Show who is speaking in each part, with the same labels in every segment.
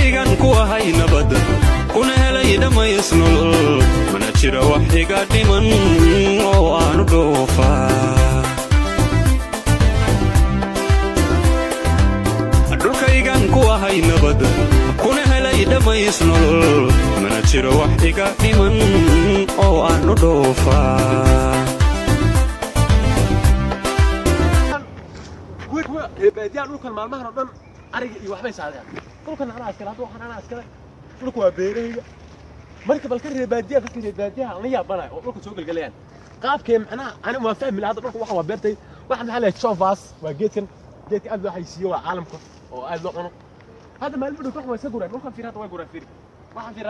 Speaker 1: Dhulkaygan ku ahay nabad, kuna helay dhammays nolol, mana jiro wax iga dhiman oo aanu dhoofaa. Dhulkaygan ku ahay nabad, kuna helay dhammays nolol, mana jiro wax iga dhiman oo aanu dhoofaa.
Speaker 2: Kuwa reer baadiyaha dhulkan maalmahan oo dhan ariga iyo waxbay saadeen. Dhulkan anaa iskale hadda, waxaan anaa iskale. Dhulku waa beerahayga. Marka balka reer baadiyaha, dadka reer baadiyaha aan la yaabanayo oo dhulka soo gelgelayaan qaabkee, macnaha ani waan fahmi lahaa. Hadda dhulka waxa waa beertay, waxa maxaa la chofas waa geedkan, geedka aad loo xaysiiyo waa caalamka oo aad loo cuno. Hadda maalmo dhow wax waa iska guraan dhulkan. Fiir hadda, way guraan. Fiir waxaan, fiir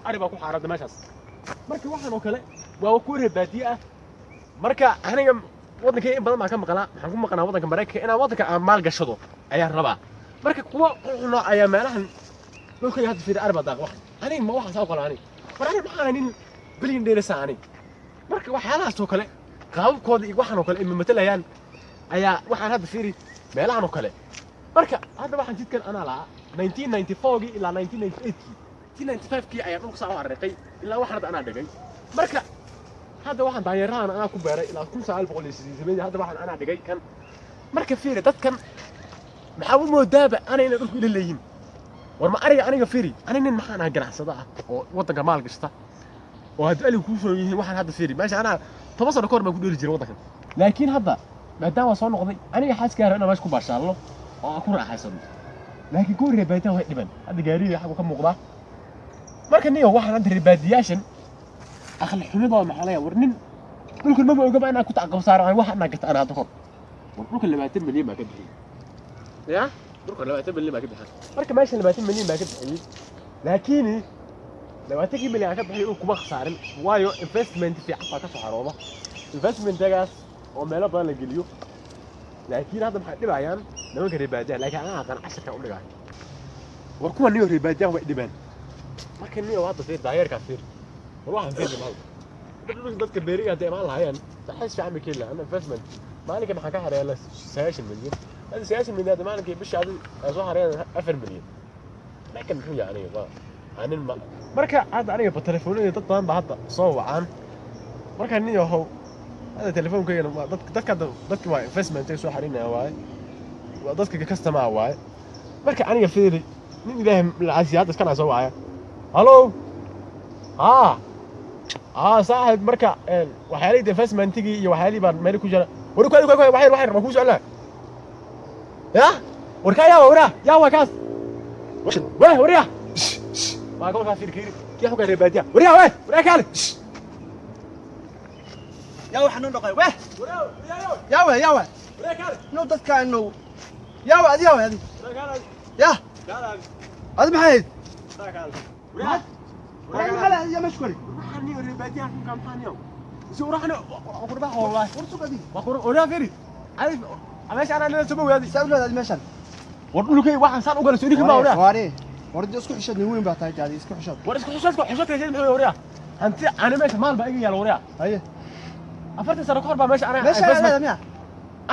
Speaker 2: ari baa ku xaarada meeshaas. Marka waxaan oo kale waa kuwa reer baadiye ah. Marka aniga waddankay in badan baan ka maqlaa, waxaan ku maqnaa waddanka Maraykanka inaan waddanka aan maal gashado ayaan rabaa. Marka kuwa cuno ayaa meelahan dhulkayga hadda. Fiir, ari baa daaq. Waxan aniga ma waxaas oo kale aniga war aniga maxaan nin bilyan dheerasa aniga. Marka waxyaalahaas oo kale qaababkooda iyo waxaan oo kale ay matalayaan ayaa waxaan hadda fiiri meelahan oo kale. Marka hadda waxaan jidkan anaa lahaa 1994gii ilaa 1998kii, 1995kii ayaa dhulka saa u xariiqay ilaa waxaan hadda anaa dhigay. Marka hadda waxaan daanyeerahan anaa ku beeray ilaa 1987. Hadda waxaan anaa dhigay kan. Marka fiiri, dadkan maxaa u moodaaba ana inay dhulku ila leeyihiin? War ma ariga aniga fiiri, ani nin maxaan ahaa ganacsada ah oo waddanka maal gashta oo haddii aligu kuu soo yihiin. Waxaan hadda fiiri meesha anaa 10 sano ka hor baan ku dheeli jiray waddankan, laakiin hadda maadaama soo noqday aniga xaaskii rabo inaan meesha ku baashaalno oo aan ku raaxaysano, laakiin kuwa reer baadiyaha way dhiban. Hadda gaariga xaggu ka muuqdaa. Marka niyo waxaan hadda reer baadiyaashan aqli xumidooda maxaa laga war nin dhulkan maba ogaba inaan ku tacqab saaro wax inaan gata anaa hadda kor. War dhulkan 20 milyan baa ka bixiyey ya, dhulkan 20 milyan baa ka bixiyey. Marka meeshan 20 milyan baa ka bixiyey, laakiin 20kii milyan aan ka bixiyey uu kuma khasaarin, waayo investment fiican baa ka soo xarooba investmentagaas oo meelo badan la geliyo. Laakiin hadda maxay dhibayaan nimanka reer baadiyaha? Laakiin anaa aqaan casharka u dhigayo. War kuwa niyo reer baadiyaha way dhibaan. Marka niyo hadda fiir daayeerkaa, fiir war waxaan fiir maal dadka beeriga hadday imaan lahaayeen saxis fiican bay keeni lahaa investment. Maalinka maxaan ka xareeyaa 90 milyan. Hadda 90 milyan hadda maalinkii bisha adi ay soo xareeyaan 4 milyan. Laakiin muxuu yahay aniga ma anin ma. Marka hadda aniga ba telefoonada dad badan baa hadda soo wacaan. Marka nin yahow hadda telefoonkaygana waa dadka hadda dadka waa investment ay soo xarinayaan waaye, waa dadka customer waaye. Marka aniga fiiri, nin Ilaahay lacagsi hadda iskanaa soo wacaya. Hallo, haa haa saaxib. Marka waxyaalihii investmentigii iyo waxyaalihii baan meel ku jira. War ku ku waxyar waxyar ma kuu soclaa ya. War ka yaa wara yaa waa kaas weh warya waa gobolkaa. Fiir kiiri kii xugaa reer baadiya. Warya weh, warya kaale.
Speaker 3: Yaa waxaa noo dhaqay weh, yaa weh, yaa weh no dadka no yaa weh adi, yaa weh adi, yaa adi maxay ahayd? Maxaa la yaa meesha kori?
Speaker 2: Reer baadiyaha xunkaa maxaa niyow si uraxna qurbaha wallahi.
Speaker 3: War sug adi.
Speaker 2: Waa qur warya fiiri adi meesha anaa nila soo waadi.
Speaker 3: Saa u leedahay meeshan?
Speaker 2: War dhulkay waxaan saan u galay soo dhigi ma warya.
Speaker 3: Waare war dee isku xishad, nin weyn baa tahay jaadi, isku xishad.
Speaker 2: War isku xishoodka xishoodka sheed muxuu warya? Hanti ani meesha maal baa iga yaala warya.
Speaker 3: Haye.
Speaker 2: 40 sano ka hor baa meesha anaa
Speaker 3: meesha leedahay miya?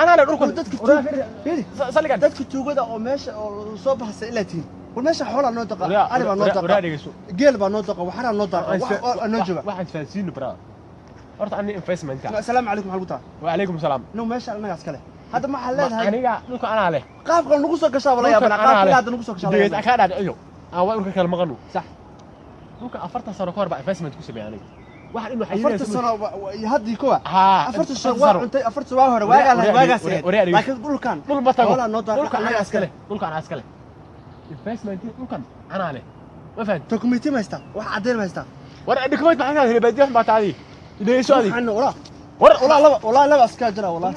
Speaker 2: Anaa le dhulkan.
Speaker 3: Dadka
Speaker 2: warya fiiri.
Speaker 3: Fiiri.
Speaker 2: Saligan.
Speaker 3: Dadka tuugada oo meesha oo soo baxsay ilaa tihiin. War meesha xoolaa noo daqa, ari baa noo
Speaker 2: warya
Speaker 3: daqa,
Speaker 2: dhegeyso.
Speaker 3: Geel baa noo daqa, waxaraa noo daqa, wax noo jooga.
Speaker 2: Waxaan fahansiino brother horta ani investmentka.
Speaker 3: Asalaamu calaykum, maxaa lagu taa?
Speaker 2: Wacalaykum salaam.
Speaker 3: No meesha annaga iskale hadda maxaa leedahay?
Speaker 2: Aniga dhulka anaa leh.
Speaker 3: Qaabkan nagu soo gashaa wala yaabana, qaabka hadda nagu soo gashaa wala
Speaker 2: Dhegeyso,
Speaker 3: yaabana.
Speaker 2: Kaa dhaadhiciyo aan waa dhulka kala maqano.
Speaker 3: Sax.
Speaker 2: Dhulka 40 sano ka hor baa investment ku sameeyay aniga waxaan inuu
Speaker 3: 40 sano iyo haddii kuwa
Speaker 2: haa.
Speaker 3: 40 sano waa cuntay, 40 sano waa hore, waagaa lahayd, waagaas ahayd.
Speaker 2: Waryaa dhegeyso.
Speaker 3: Laakiin dhulkan
Speaker 2: dhul ma tago.
Speaker 3: xoolaa noo daqa,
Speaker 2: dhulka
Speaker 3: annaga
Speaker 2: anaa iskale, dhulka anaa iskale, investment dhulkan anaa leh, ma fahanti?
Speaker 3: Dokumenti ma haystaa? Wax caddeyn ma haystaa?
Speaker 2: War document maxaa tahay? Baadiyaha baa taadi, dhegeyso adi.
Speaker 3: Waxaan walaa
Speaker 2: war
Speaker 3: walaa laba, walaa laba askar jira, walaa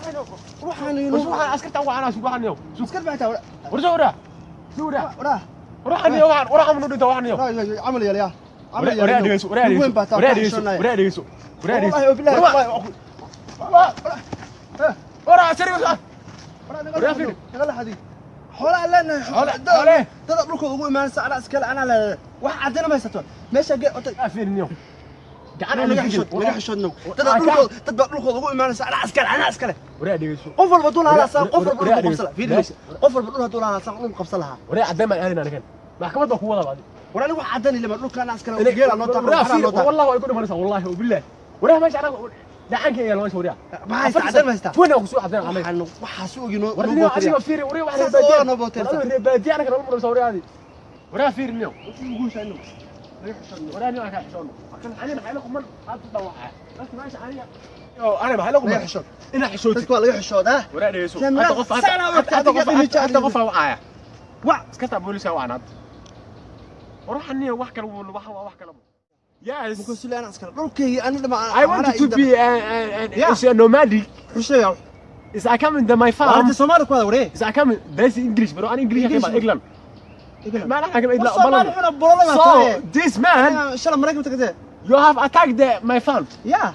Speaker 3: waxaan
Speaker 2: war waxaan askarta waxaan sugu waxaan yow.
Speaker 3: Askar baa taa.
Speaker 2: War soo waraa, soo waraa.
Speaker 3: Walaa.
Speaker 2: War waxaan yow, waxaan war waxaan dhinta waxaan yow.
Speaker 3: Walaa camal yeel yaa camal yeel.
Speaker 2: Waraa dhegeyso, waraa
Speaker 3: Nin weyn
Speaker 2: dhegeyso.
Speaker 3: Baa taa.
Speaker 2: Waraa dhegeyso, waraa dhegeyso, waraa dhegeyso.
Speaker 3: Wallahi billahi.
Speaker 2: War waraa sari waraa. Waraa fiiri.
Speaker 3: Nagala xadi xoolaa leenahay.
Speaker 2: Xoole.
Speaker 3: Dada dhulkooda ugu imaanaysa anaa iskale, anaa leedahay, wax caddayna ma haysato meesha ge ota.
Speaker 2: Fiirin yow gacan.
Speaker 3: Naga xishood, naga xishood now. Dada dhulkooda, dad baa dhulkooda ugu imaanaysa anaa iskale, anaa iskale.
Speaker 2: Waraa dhegeyso.
Speaker 3: Qof walba dul halaasan, qof walba
Speaker 2: Waraa
Speaker 3: dhul qabsan
Speaker 2: dhegeyso.
Speaker 3: lahaa. Fiiri meesha, qof walba dhul hadduu halaasan dhul qabsan lahaa.
Speaker 2: Waraa caddeyn baan aalin anigan. Maxkamad baa ku wada baadi.
Speaker 3: War anigu wax caddan ilama dhulka anaa iskale, geela noo taaqo, waxaa noo taaqo.
Speaker 2: Wallahi way ku dhimanaysaa, wallahi wabillahi. Waraha meesha anaga dhacanka yaalo meesha wariya.
Speaker 3: Maxaa haysta? Caddan ma haystaa?
Speaker 2: Tuwana ku soo caddan amay.
Speaker 3: Waxaas ogi noo
Speaker 2: War
Speaker 3: noo
Speaker 2: niyo
Speaker 3: booteriya.
Speaker 2: adiga fiiri wariya wax
Speaker 3: Saas
Speaker 2: reer baadiya.
Speaker 3: oo noo bootersa.
Speaker 2: War reer baadiya anaga nala muraysa wariyaadi. Waraha fiiri niyo. Waraha niyo aka xishoon. Ani maxay la quman hadda dhawaca. Dadka meesha aniga yo ana maxay la quman.
Speaker 3: Laga xishood.
Speaker 2: Ina xishootid.
Speaker 3: Dadka waa laga xishoodaa.
Speaker 2: Waraha dhegeyso.
Speaker 3: Saan
Speaker 2: Hadda qof
Speaker 3: saan
Speaker 2: hadda
Speaker 3: ogta
Speaker 2: hadda
Speaker 3: adiga
Speaker 2: qof
Speaker 3: dhimi
Speaker 2: hadda qof
Speaker 3: jecel.
Speaker 2: wacaya.
Speaker 3: Wac.
Speaker 2: Iska taa booliska wacana hadda. War waxaan niyo wax kale wax waa wax kale. Yes.
Speaker 3: Muxuu sule anaa iskale dhulkayga ani dhama.
Speaker 2: I want to be a nomadic.
Speaker 3: Xusheega.
Speaker 2: Is I come in my farm.
Speaker 3: Warta Soomaali ku wada waree.
Speaker 2: Is I come in that's English bro. An English
Speaker 3: English.
Speaker 2: came England. ما لا حاجة
Speaker 3: War Soomaali xuna bololay baa
Speaker 2: So
Speaker 3: tahay.
Speaker 2: this man,
Speaker 3: Shalay Maraykan tagtay.
Speaker 2: you have attacked my farm.
Speaker 3: Ya.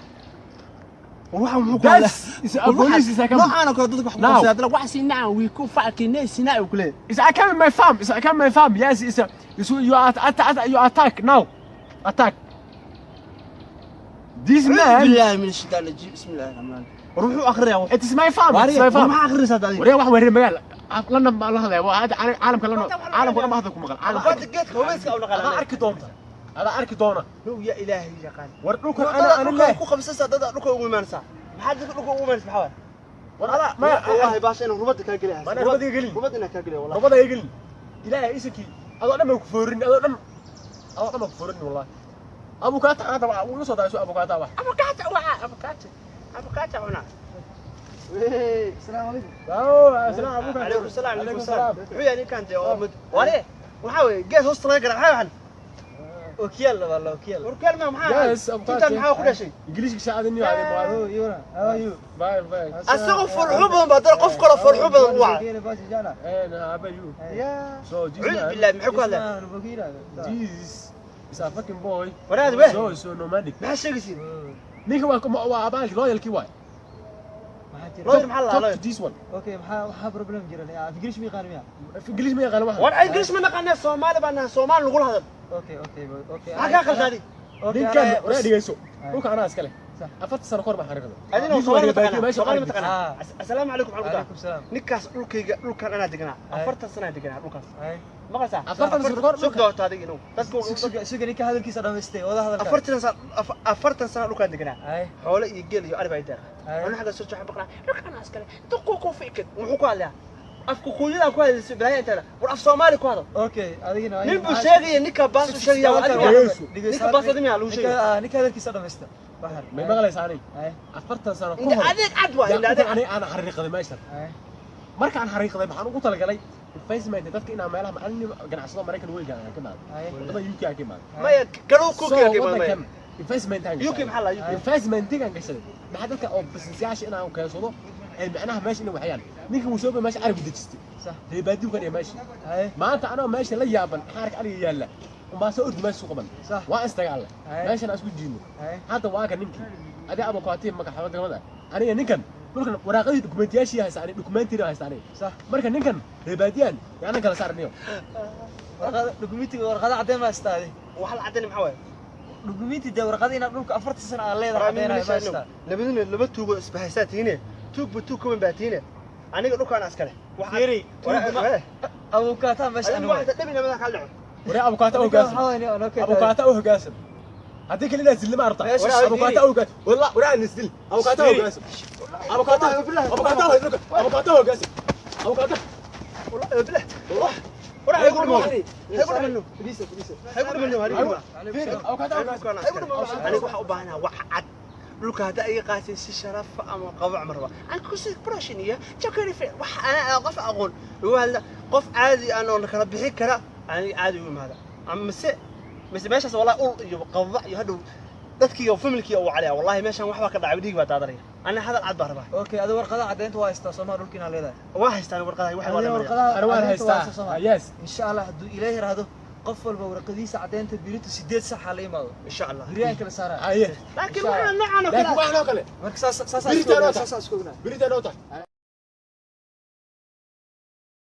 Speaker 3: War waxaan muxuu ku hadlaa?
Speaker 2: That's is a police is I come.
Speaker 3: Noocaan oo kale dadka wax ku
Speaker 2: Now.
Speaker 3: qabsada haddana wax sinaa wii ku fackinay sinaa uu ku leeyahay.
Speaker 2: Is I come in my farm. Is I come in my farm. Yes, it's a it's, you are at, you attack now. Attack. This man,
Speaker 3: Billahi min shaitaan rajiim. Bismillahi rahmaan. War wuxuu akhriyaa.
Speaker 2: It is my farm. It is my farm.
Speaker 3: Maxaa akhrinaysaa adiga?
Speaker 2: Waree wax weerare magaal. London baan la hadlaya. Waa hadda caalamka London. Caalamka dhan baa hadda ku maqal. Caalamka.
Speaker 3: Hadda geedka hubeyska u
Speaker 2: Adaa
Speaker 3: dhaqaalaa.
Speaker 2: arki doonta. Adaa arki doona.
Speaker 3: Now ya Ilaahay yaqaan.
Speaker 2: War dhulkan
Speaker 3: Ana
Speaker 2: ana ana
Speaker 3: dhulka
Speaker 2: leh.
Speaker 3: ku qabsaysaa, dad dhulka ugu imaanaysaa. Maxaa dadka dhulka ugu imaanaysaa maxaa waay?
Speaker 2: War adaa ma
Speaker 3: wallahi baasha inuu rubada kaa geliya.
Speaker 2: Mana rubada iga gelin.
Speaker 3: Rubada inaa kaa geliya wallahi.
Speaker 2: Robada iga gelin. Ilaahay isankii adoo dhan baa ku foorin, adoo dhan baa ku foorin wallahi. Abukaata hadda waa uu soo daayso abukaata wax.
Speaker 3: Abukaata waa abukaata. Abukaata cuna. Assalaamu calaykum.
Speaker 2: Waaw, asalaam abukaata.
Speaker 3: Calaykum salaam, calaykum salaam. Wuxuu yahay ninkan dee oo mid ware waxaa weeye gees hoosta laga garaa maxaa waxan?
Speaker 4: Okiyaal la wallah, okiyaal.
Speaker 3: Warkaal ma maxaa?
Speaker 2: Yes, abukaata.
Speaker 3: Intaan maxaa ku dhashay?
Speaker 2: Ingiriiska saacadin iyo adin waa.
Speaker 4: Oh, yura, how are you?
Speaker 2: Bye bye.
Speaker 3: Asagoo farxo badan baa dad qof kale farxo badan u wacay.
Speaker 2: Eh, how about you?
Speaker 3: Ya.
Speaker 2: So this
Speaker 3: Cuud
Speaker 2: man,
Speaker 3: billahi maxay ku hadlaan?
Speaker 2: this is a fucking boy.
Speaker 3: Waraad weh.
Speaker 2: So nomadic.
Speaker 3: Maxaa sheegaysiin?
Speaker 2: Ninka waa abaalki loyalkii waay.
Speaker 3: Lawyer maxaa la
Speaker 2: Talk
Speaker 3: lawyer?
Speaker 2: to this one.
Speaker 4: Okay, maxaa problem jira? Af English ma yaqaan miya?
Speaker 2: Ingiriis ma yaqaan waxa.
Speaker 3: War Ingiriis ma naqaanaa, Soomaali baa nahay, Soomaali nagula hadal.
Speaker 4: Okay.
Speaker 3: Maxaa kaa khaldaadi?
Speaker 4: Okay,
Speaker 2: Ninkan
Speaker 4: ana-
Speaker 2: waraa dhigayso.
Speaker 4: Ay.
Speaker 2: Dhulka anaa iskale.
Speaker 4: Sax.
Speaker 2: 40 sano kahor baan xariiqday.
Speaker 3: Adina
Speaker 2: Ninka
Speaker 3: Soomaali ma
Speaker 2: waa reer baadiye,
Speaker 3: taqaanaa?
Speaker 2: meesha
Speaker 3: Soomaali ma
Speaker 2: arag.
Speaker 3: taqaanaa?
Speaker 4: Ah.
Speaker 3: Assalaamu calaykum maxaa lagu
Speaker 4: Calaykum salaam.
Speaker 3: Ninkaas dhulkayga dhulkan anaa deganaa.
Speaker 4: Ay.
Speaker 3: 40 sana deganaa dhulkaas.
Speaker 4: Ay.
Speaker 3: Maqlaysaa?
Speaker 2: 40 sano kahor
Speaker 3: Sug doonta adiga inuu. Dadku
Speaker 4: Suga ninka hadalkiisa dhamaystay, wada hadalka.
Speaker 3: 40 sana, 40 sana dhulkaan deganaa.
Speaker 4: Ay.
Speaker 3: Xoolo iyo geel iyo ari baa i deeqa.
Speaker 4: Ay.
Speaker 3: Anuu xagga soo jooxan baqnaa. Dhulkaan iskale. Duquu ku fikir. Muxuu ku hadlayaa? Afku kuuyadan ku hadlaysa balaayo inteeda. War af Soomaali ku hadal.
Speaker 4: Okay, adigina
Speaker 3: Nin buu sheegaya, ninka baas uu sheegaya waa adiga.
Speaker 2: Dhegeyso.
Speaker 3: Ninka baas adiga miyaa lagu sheegaya?
Speaker 4: Ninka hadalkiisa dhamaysta. Waxaan.
Speaker 2: May maqlaysaa aniga?
Speaker 4: Ay.
Speaker 2: 40 sano ka
Speaker 3: Inta
Speaker 2: hor.
Speaker 3: adeeg cad waa
Speaker 2: Yaa
Speaker 3: inta
Speaker 2: dhulkan
Speaker 3: adeeg.
Speaker 2: aniga aan xariiqday meeshan.
Speaker 4: Ay.
Speaker 2: Markaan xariiqday maxaan ugu talagalay investment dadka inaan meelaha macallin ganacsado Maraykan weyn aan ka imaado.
Speaker 4: Ay.
Speaker 2: Wadamada UK aan ka imaado.
Speaker 3: Maya garow ku
Speaker 2: So
Speaker 3: keenay maya.
Speaker 2: wadankan investment aan
Speaker 3: UK maxaa la UK?
Speaker 2: Investment aan gashaday. Maxaa dadka oo business-yaasha inaan keensado ee macnaha meesha inay waxyaan. Ninka wuu soo bay meesha arigu dejistay.
Speaker 4: Sax.
Speaker 2: Reer baadiyu ka dhigay meesha.
Speaker 4: Ay.
Speaker 2: Maanta anoo meesha la yaaban xaarka ariga yaalla. Umbaa soo ordi meesha suuqa ban.
Speaker 4: Sax.
Speaker 2: Waa istagaalay.
Speaker 4: Ay.
Speaker 2: Meeshan aan isku jiidno.
Speaker 4: Ay.
Speaker 2: Hadda waa kan ninkii. Adiga abukaatihi magaxamada gamada. Aniga ninkan dhulkan waraaqadii dukumeentiyaashii haysta aniga dukumeentiri haysta aniga.
Speaker 4: Sax.
Speaker 2: Marka ninkan reer baadiyaan yaanan kala saarniyo.
Speaker 4: Warqada dukumentiga, warqada cadeen ma haystaa?
Speaker 3: Waxa la caddaynay maxaa waaye?
Speaker 4: Dukumenti dee warqada inaad dhulka 40 sano aad leedahay cadeenayo ma haystaa?
Speaker 3: Labadina laba tuugo isbahaysaa tihiine, tuugba tuug kaban baa tihiine. Aniga dhulkaan askale.
Speaker 4: Fiiri, tuug ma- Abukaata meesha
Speaker 3: Adigu
Speaker 4: anigu.
Speaker 3: waxta dhabina madaxa kala dhaco.
Speaker 2: Waree abukaata u hoggaansan. Abukaata u hoggaansan. Haddii kale inaad zilli ma aragtaa.
Speaker 4: Meesha
Speaker 2: Abukaata u hoggaansan. Wallah, waree aan isdil. Abukaata u hoggaansan. Abukaata, abukaata u hoggaansan. Abukaata u hoggaansan. Abukaata.
Speaker 3: Wallahi billah. Waraa haygu dhimo. Haygu dhimo. Haygu dhimo. Haygu dhimo.
Speaker 2: Abukaata u hoggaansan.
Speaker 3: Aniga waxaan u baahanahay wax cad. Dhulka hadda iga qaatay si sharaf ama qabo mar raba. Aan ku sii brushing iyo jokeri wax ana qof aqoon. Lagu hadla qof caadi aan oo kala bixi kara aniga caadi u imaada. Ama mise meeshaas wallahi ul iyo qabo iyo hadhow dadkii iyo familkii oo wacalaya wallahi meeshan waxba ka dhacay, dhiig baa daadanaya. Ana hadal cad baan rabaa.
Speaker 4: Okay, adiga warqada cadeynta waa haystaa Soomaa dhulka inaad leedahay?
Speaker 3: Waa haystaan warqadaha waxay waa
Speaker 4: Adiga
Speaker 3: dhammaanaya.
Speaker 4: warqadaha
Speaker 2: Ana waan
Speaker 4: cadeynta waa
Speaker 2: haystaa.
Speaker 4: haystaa Soomaa?
Speaker 2: Yes.
Speaker 4: Insha Allah hadduu Ilaahay yiraahdo qof walba warqadiisa cadeynta birito 8 sax ha la imaado.
Speaker 3: Insha Allah.
Speaker 4: Beriyahan kala saaraa.
Speaker 2: Haye.
Speaker 3: Laakiin waxaan noocan oo
Speaker 2: Laakiin
Speaker 3: kale
Speaker 2: waxaan oo kale.
Speaker 4: Marka saas saas
Speaker 2: Beritaan oo tahay.
Speaker 4: saas isku ognaa.
Speaker 2: Beritaan oo tahay.